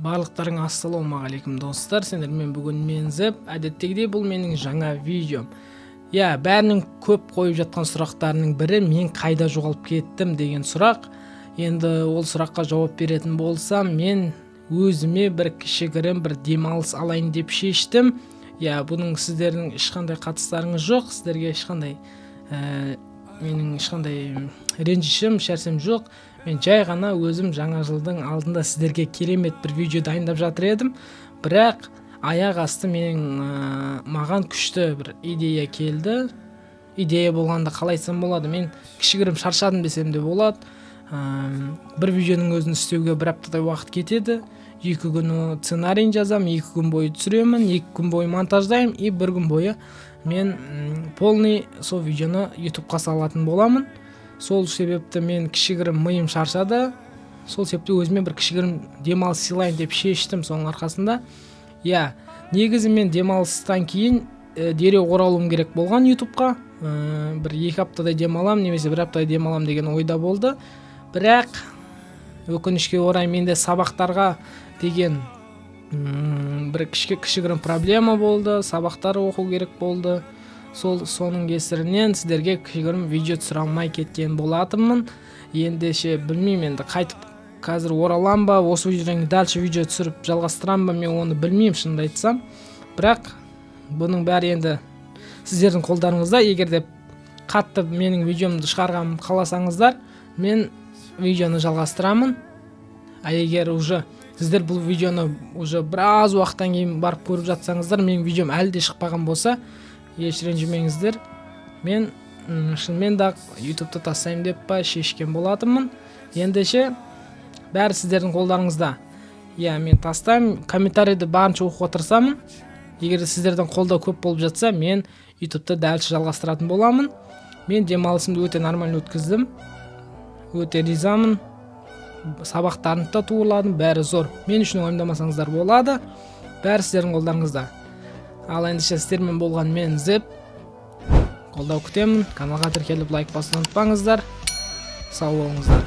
Барлықтарыңа ассалаумағалейкум, достар! Сендермен бүгін мен, Зеп. Әдеттегідей, бұл менің жаңа видеом. Иә, бәрінің көп қойып жатқан сұрақтарының бірі «Мен қайда жоғалып кеттім?» деген сұрақ. Енді ол сұраққа жауап беретін болсам, мен өзіме бір кішігірім бір демалыс алайын деп шештім. Иә, бұның сіздердің ешқандай қатыстарыңыз жоқ, сіздерге ешқандай менің ешқандай ренжішім, ешнәрсем жоқ. Мен жай ғана өзім жаңа жылдың алдында сіздерге керемет бір видео дайындап жатыр едім, бірақ аяқ асты менің маған күшті бір идея келді. Идея болғанда, қалай айтсам болады, мен кішігірім шаршадым десем де болады. Бір видеоның өзін істеуге бір аптадай уақыт кетеді. 2 күн сценарийін жазамын, 2 күн бойы түсіремін, 2 күн бойы монтаждаймын и бір күн бойы мен полный сол видеоны Ютубқа салатын боламын. Сол себепті мен кішігірім миым шаршады, сол себепті өзіме бір кішігірім демалыс сыйлайын деп шештім соның арқасында. Иә, негізі мен демалыстан кейін дереу оралуым керек болған Ютубқа. Бір 2 аптадай демаламын немесе бір аптадай демаламын деген ойда болды, бірақ өкінішке орай, менде сабақтарға деген бір кішігірім проблема болды, сабақтар оқу керек болды. Соның кесірінен сіздерге кішігірім видео түсіре алмай кеткен болатынмын. Ендеше, білмеймін, енді қайтып қазір оралам ба, осы видеодан кейін дальше видео түсіріп жалғастырамын ба, мен оны білмеймін, шынымды айтсам. Бірақ бұның бәрі енді сіздердің қолдарыңызда. Егер де қатты менің видеомды шығарғанымды қаласаңыздар, мен видеоны жалғастырамын. А егер уже сіздер бұл видеоны уже біраз уақыттан кейін барып көріп жатсаңыздар, менің видеом әлі де шықпаған болса, еш ренжімеңіздер. Мен шынымен де Ютубты тастаймын деп па шешкен болатынмын. Ендеше, бәрі сіздердің қолдарыңызда. Иә, мен тастаймын, комментарийді барынша оқуға тырысамын. Егер де сіздерден қолдау көп болып жатса, мен Ютубты дальше жалғастыратын боламын. Мен демалысымды өте нормально өткіздім, өте ризамын. Сабақтарымды да туырладым, бәрі зор. Мен үшін уайымдамасаңыздар болады, бәрі сіздердің қолдарыңызда. Ал ендеше, сіздермен болған мен, Зеп. Қолдау күтемін, каналға тіркеліп, лайк басуды ұмытпаңыздар. Сау болыңыздар!